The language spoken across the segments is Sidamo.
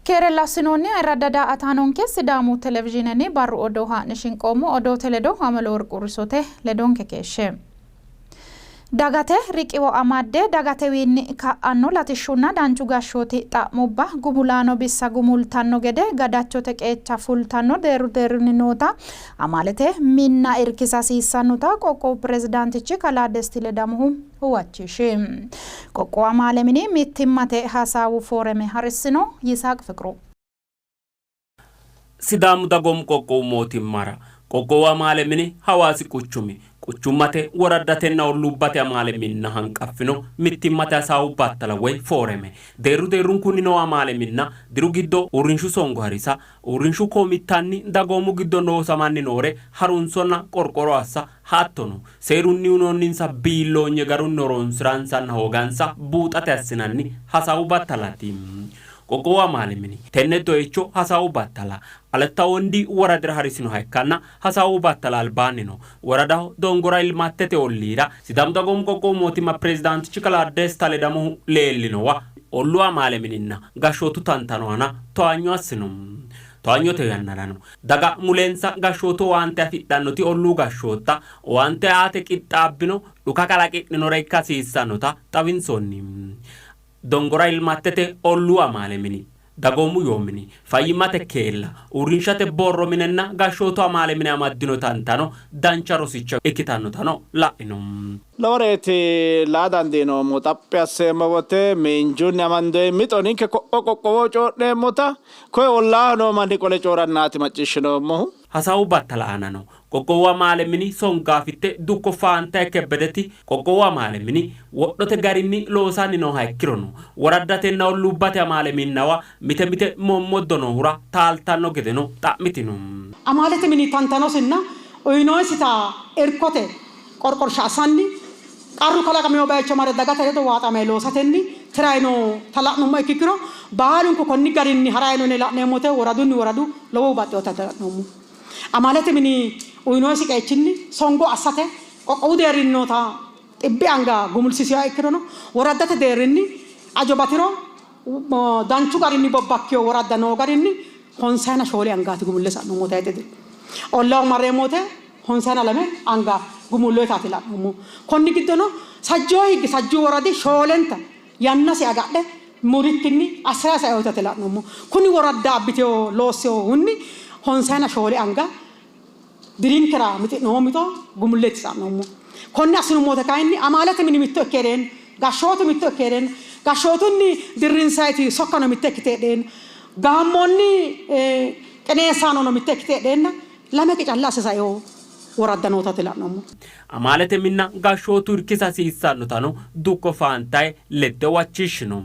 Keere lassinoonni ayirradda daa''ataanonke Sidaamu Televizhiinenni barru odoo haa'ne shinqoommo. Odoote ledo Amaloworq Urisote ledonke keeshshe. Dagate riqiwo amadde dagatewiinni ka'anno latishshunna danchu gashshooti xa'mubba gumulaano bissa gumultanno gede gadachote qeecha fultanno deerru deerrunni noota amaalete minna irkisa hasiissannota qoqqowu pirezidaantichi kalaa Desti Ledamohu huwachishi. Qoqqowu amaale mini mittimmate hasaawu fooreme harissino. Yisaaq Fiqru. Sidaamu Dagoomu Qoqqowu Mootimmara Qoqqowu Amaale Mini Hawaasi Quchumi quchummate, woraddatenna olluubbate amaale minna hanqaffino mittimmate hasaawu battala woy fooreme deerru deerrunkunni noo amaale minna diru giddo uurrinshu songo harisa, uurrinshu koomittanni dagoomu giddo loosamanni noore harunsonna qorqoro assa hattono seerunni uynoonninsa biilloonye garunni horoonsi'ransanna hoogansa buuxate assinanni hasaawu battalaati. Qoqqowu amaale mini tenne doyicho hasaawu battala Alatta Wondi woradira harisinoha ikkanna hasaawu battala albaannino woradaho Dongora Ilmattete olliira Sidaamu Dagoomu Qoqqowu Mootimma Pirezidaantichi Kalaa Desta Ledamohu leellinowa olluu amaale mininna gashshootu tantano aana towaanyo assino. Towaanyote yannarano daga mulensa gashshootu owaante afidhannoti olluu gashshootta owaante aate qixxaabbino dhuka kalaqidhinore ikka hasiissannota xawinsoonni. Dongora Ilmattete olluu amaale mini, dagoomu yoo mini, fayyimmate keella, uurrinshate borro minenna gashshootu amaale mine amaddino tantano dancha rosicho ikkitannotano la'ino. Loworeeti laa dandiinoommo. Xaphi asseemmo wote miinjunni amandoyi mixo ninke ko'o qoqqowoho coo'neemmota koye ollaaho noo manni qole coo'rannaati macciishshinoommohu. Hasaawu battala aanano Qoqqowu Amaale Mini Songaafitte Dukko Faantaye Kebbedeti, qoqqowu amaale mini wodhote garinni loosanni nooha ikkirono woraddatenna olluubbate amaale minnawa mite mite mommoddo noohura taaltanno gedeno xa'mitino. Amaalete mini tantanosinna uyinoonsita irkote qorqorsha assanni qarru kalaqamino baycho mare dagate ledo waaxame loosatenni tirayi noota la'nummo ikkikiro baalunku konni garinni harayi no yine la'neemmo wote woradunni woradu lowohu baxxinota la'noommo. Amaalete mini uyinosi qeechinni songo assate qoqqowu deerrinni noota xibbe anga gumulsiisinoha ikkirono woraddate deerrinni ajo batiro danchu garinni bobbakkino woradda noo garinni honsayina shoole angaati gumulle sa'noommo tayxe diro. Ollaaho marreemmo wote honsayina lame anga gumulloyitaati la'noommohu. Konni giddono sajjoo higge sajjuu woradi shoolenta yannasi agadhe murikkinni assira sainotate la'noommo. Kuni woradda abbitino loossinohunni honsayina shoole anga dirinkera mixi'noommo mixo gumulleeti sa'noommo. Konne assinummo wote kayinni amaalete mini mitto ikke hee'reenna, gashshootu mitto ikke hee'reenna, gashshootunni dirrinsayiti sokkano mitte ikkite heedheenna, gaammoonni qineessaanono mitte ikkite heedheenna lame qicalla asse saino woradda nootaati la'noommo. Amaalete minna gashshootu irkisa hasiissannotano Dukko Faantaye ledde huwachishshino.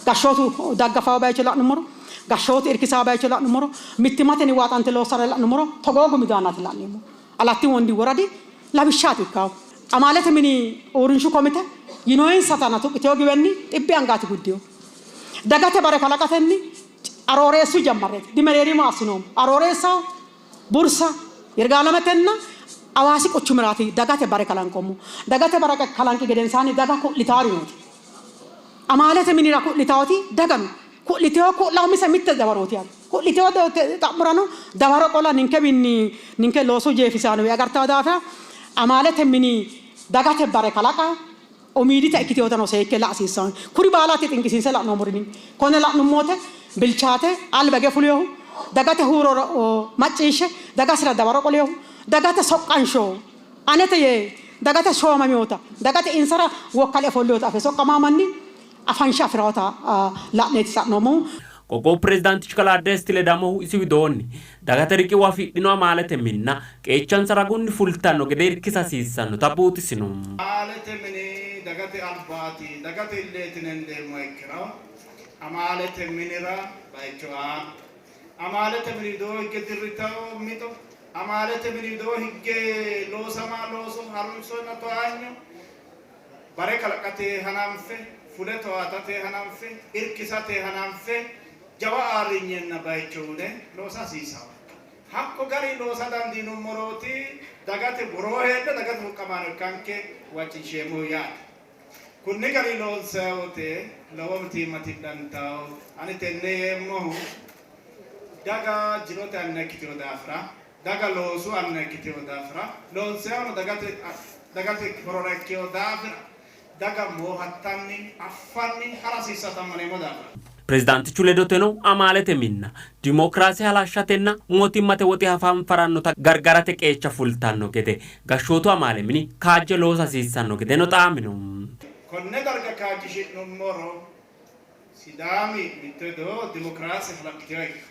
Gashshootu daggafawo bayicho la'nummoro, gashshootu irkisawo bayicho la'nummoro, mittimmatenni waaxante loossare la'nummoro togoo gumi daannaati la'neemmohu. Alatti Wondi woradi lawishshaati ikkawo. Amaalete mini uurrinshu komite yinoyinsatana tuqqitewo giwenni xibbe angaati guddino. Dagate bare kalaqatenni Arooreessu jammarreeti. Dimereerima assinoommo. Arooreessaho Bursa, Yirgaalametenna Hawaasi quchumiraati dagate bare kalanqoommohu. Dagate bare kalanqi gedensaanni daga ku'litaari nooti. Amaalete minira ku'litaoti daga no. Ku'litino ku'la umise mitte dawarooti yaate. Ku'litino xa'morano dawaro qola ninkewiinni ninke loosu jeefisaanowi agartanno daafira amaalete mini dagate bare kalaqa umiidita ikkitinotano seekke la'a hasiissanno. Kuri baalaati xinqisiinse la'noommori ninke. Konne la'nummo wote bilchaate alba hige fulinohu, dagate huuro macciishshe dagasira dawaro qolinohu, dagate soqqansho anete yee dagate shoomaminota, dagate insara wokkale ofollinota afe soqqamanno manni afansha afi'rannota la'neeti sa'noommohu. Qoqqowu pirezidaantichi kalaa Desti Ledamohu isi widoonni, dagate riqiwo afidhino amaalete minna qeechansa ragunni fultanno gede irkisa hasiissannota buuxisino. Amaalete mini dagate albaati, dagate illeeti yine hendeemmoha ikkiro amaalete minira bayicho aa, amaalete mini widoo higge dirritanno mixo, amaalete mini widoo higge loosamanno looso harunsonna towaanyo bare kalaqate hananfe, fule towaatate hananfe, irkisate hananfe jawa ayirrinyenna bayicho uyine loosa hasiissanno. Hakko gari loosa dandiinummorooti dagate woroo hee'ne dagate soqqamaano ikkanke huwachinsheemmohu yaate. Kunni gari loonsayi wote lowo mitiimma tidhantawo. Ani tenne yeemmohu daga jirote anna ikkitino daafira, daga loosu anna ikkitino daafira, loonsayihuno dagate dagate horora ikkino daafira daga moohattanni affanni hara hasiissata ammaneemmo daafira. Pirezidaantichu ledoteno amaalete minna dimokiraase halashshatenna mootimmate woxi hafanfarannota gargarate qeecha fultanno gede gashshootu amaale mini kaajje loosa hasiissanno gedeno xaamino. Konne darga kaajjishi'nummoro Sidaami mitto doo dimokiraase hala'litinoha ikka,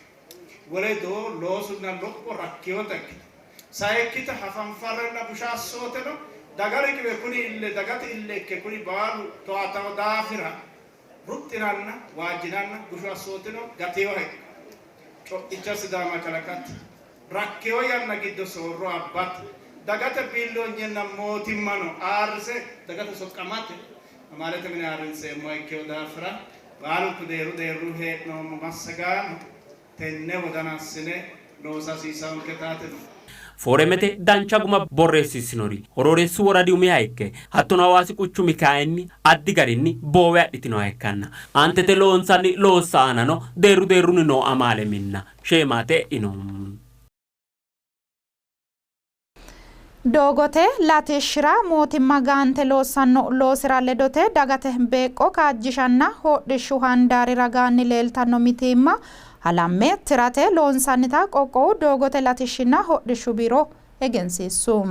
wole doo loosunna lopho rakkinota ikkito, sayikkita hafanfarrenna busha assooteno daga riqiwe kuni ille dagate ille ikke kuni baalu towaatawo daafira ruxxinanna waajjinanna bushu assootino gatinoha ikka, co'icha Sidaama kalaqate, rakkino yanna giddo soorro abbate, dagate biilloonyenna mootimmano ayirrise dagate soqqamate amaalete mine ayirrinseemmoha ikkino daafira baalunku deerru deerru hee'noommo massagaano tenne wodana assine loosa hasiissannonketaati. Foremete dancha guma borreessiissinori Horooreessu woradi umiha ikke hattono Hawaasi quchumi kayinni addi garinni boowe adhitinoha ikkanna aantete loonsanni loossa aanano deerru deerrunni noo amaale minna sheemaate e'ino. Doogote latishshira mootimma gaante loossanno loosira ledote dagate beeqqo kaajjishanna hodhishshu handaari ragaanni leeltanno mitiimma halamme tirate loonsannita qoqqowu doogote latishshinna hodhishshu biiro egensiissu.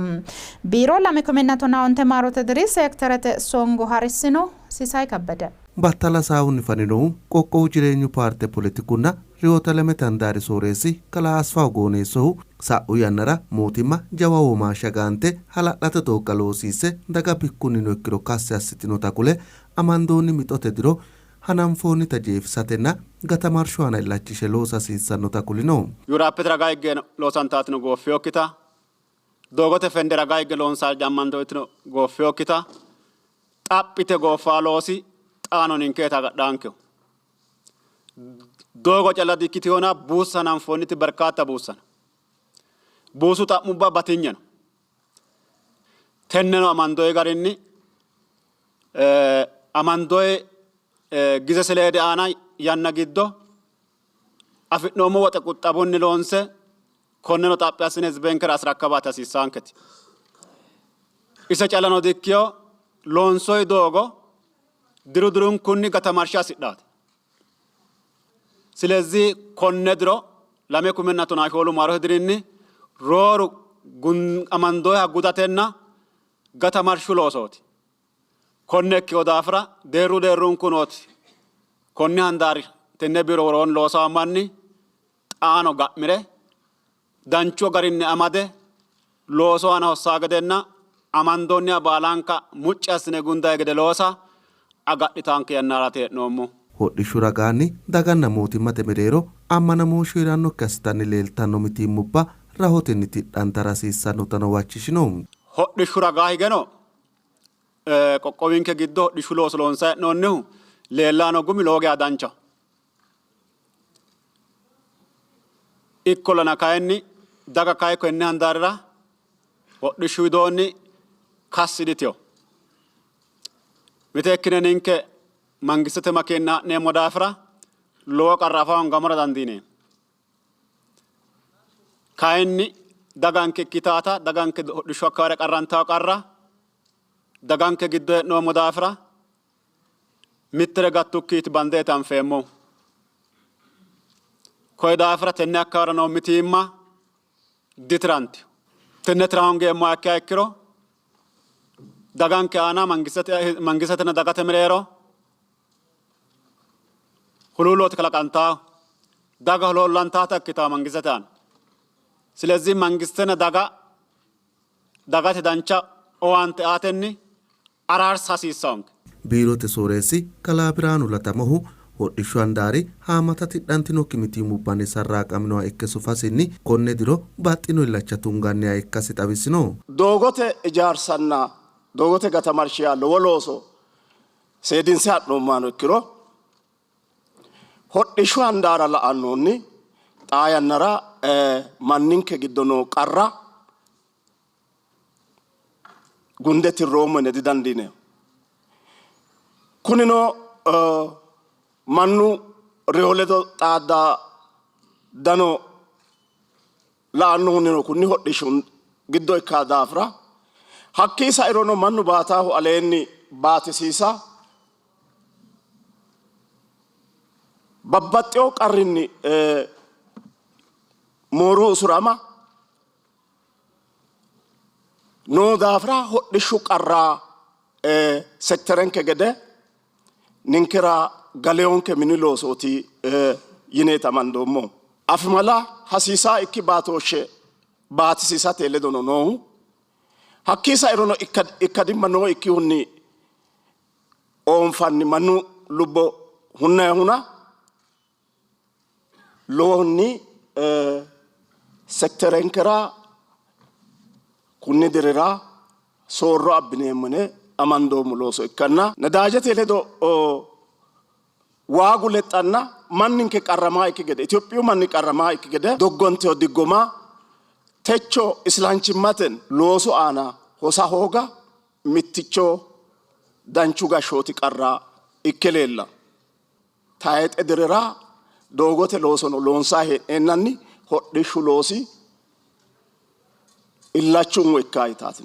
Biiro 2015 maarote diri seekterete songo harissino. Sisaay Kabbede. Battala hasaawunni faninohu qoqqowu jireenyu paarte poletikunna Riyootalemete handaari sooreessi kalaa Asfaw Gooneessohu, sa'u yannara mootimma jawa womaashsha gaante hala'lado doogga loosiisse daga bikkunnino ikkiro kassi assitinota kule, amandoonni mixote diro hananfoonnita jeefisatenna gatamarshu aana illachishe loosa hasiissannota kulino. Yuuraappete ragaa higge loosantaatino gooffinokkita, doogote fende ragaa higge loonsa jammantoitino gooffinokkita, xaphite gooffaa loosi xaano ninkeeta agadhaankeho. Doogo calla di''ikkitinona buussa hananfoonniti berkaatta buussa no. Buusu xa'mubba batinye no. Tenneno amandoyi garinni amandoyi gize seleedi aana yanna giddo afi'noommo woxe quxxabunni loonse konneno xaphi assine hizbenkera asirakkabate hasiissaanketi. Ise callano dikkino loonsoyi doogo diru dirunkunni gatamarsha hasidhaate. Silezih konne diro 2014 maarote dirinni rooru amandoyiha gudatenna gatamarshu loosooti. Konne ikkino daafira deerru deerrunku nooti konni handaari tenne biiro woroonni loosawo manni xaano ga'mire danchu garinni amade loosu aana hossaa gedenna amandoonniha baalanka mucci assine gundanni gede loosa agadhitaanke yannaraati hee'noommo. Hodhishshu ragaanni daganna mootimmate mereero ammanamooshshu hee'rannokki assitanni leeltanno mitiimmubba rahotenni tidhantara hasiissannotano huwachishino. Hodhishshu ragaa higeno qoqqowinke giddo hodhishshu looso loonsanni hee'noonnihu leellanni noo gumi lowo geya danchaho. Ikkollana kayinni daga kayi konni handaarira hodhishshu widoonni kassi ditino. Miteekkine ninke mangistete makeenna ha'neemmo daafira lowo qarra afa hoongammora dandiineemmo. Kayinni daganke ikkitaata daganke hodhishshu akkawaare qarrantawo qarra daganke giddo hee'noommo daafira Mittire gattukkiiti bandeeti anfeemmohu. Koyi daafira tenne akkawaawera noo mitiimma ditirantino. Tenne tira hoongeemmoha ikkiha ikkiro daganke aana mangistetenna dagate mereero huluullooti kalaqantanno. Daga huluullantaata ikkitanno mangistete aana. Silezih mangistenna daga dagate dancha owaante aatenni araarsa hasiissawonke. Biirote sooreessi kalaa Birhaanu Latamohu, hodhishshu handaari haammata tidhantinokki mitiimmubbanni sarraaqaminoha ikke sufasinni konne diro baxxino illacha tunganniha ikkasi xawisino. Doogote ijaarsanna doogote gatamarshi yaa lowo looso seedinse ha'noommohano ikkiro hodhishshu handaara la'annohunni xaa yannara manninke giddo noo qarra gunde tirroommo yine didandiineemmo. Kunino mannu reyo ledo xaadda dano la'annohunnino kunni hodhishshu giddo ikka daafira hakkii sairono mannu baataahu aleenni baatisiisa babbaxxewo qarrinni mooru usurama noo daafira hodhishshu qarra sekterenke gede ninkera galewonke mini loosooti yineeti amandoommo. Afimala hasiisaa ikki baatooshshe baatisiisate ledono noohu hakkii sairono ikkadimma noo ikkihunni oonfanni mannu lubbo hunnayihuna lowohunni sekterenkera kunni dirira soorro abbineemmo yine amandoommo looso ikkanna nadaajete ledo waagu lexxanna manninke qarramaa ikki gede Itophiyu manni qarramaa ikki gede doggonteho diggoma techo islanchimmaten loosu aana hosa hooga mitticho danchu gashshooti qarra ikke leella. Tayixe dirira doogote loosono loonsanni hee'neennanni hodhishshu loosi illachu umo ikka yitaati.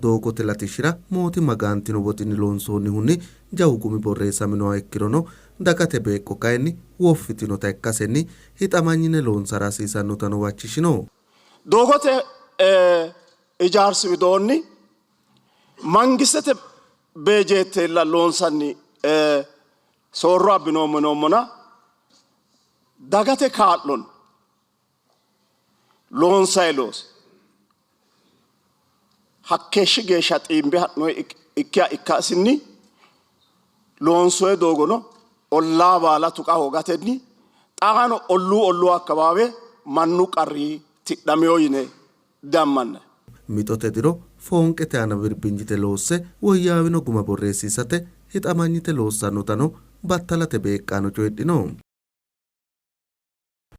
Doogote latishshira mootimma gaantino woxinni loonsoonnihunni jawu gumi borreessaminoha ikkirono dagate beeqqo kayinni woffitinota ikkasenni hixamanyine loonsara hasiisannotano huwachishino. Doogote ijaarsi widoonni mangistete bejeettella loonsanni soorro abbinoommo yinoommona dagate kaa'lon loonsayi loosi hakkeeshshi geeshsha xiimbe ha'noyi ikkiha ikkasinni loonsoyi doogono ollaa baala tuqa hoogatenni xaano olluu olluu akkabaawe mannu qarri tidhamino yine diammannayi. Mixote diro foonqete aana birbinjite loosse woyyaawino guma borreessiisate hixamanyite loossannotano battalate beeqqaano coyidhino.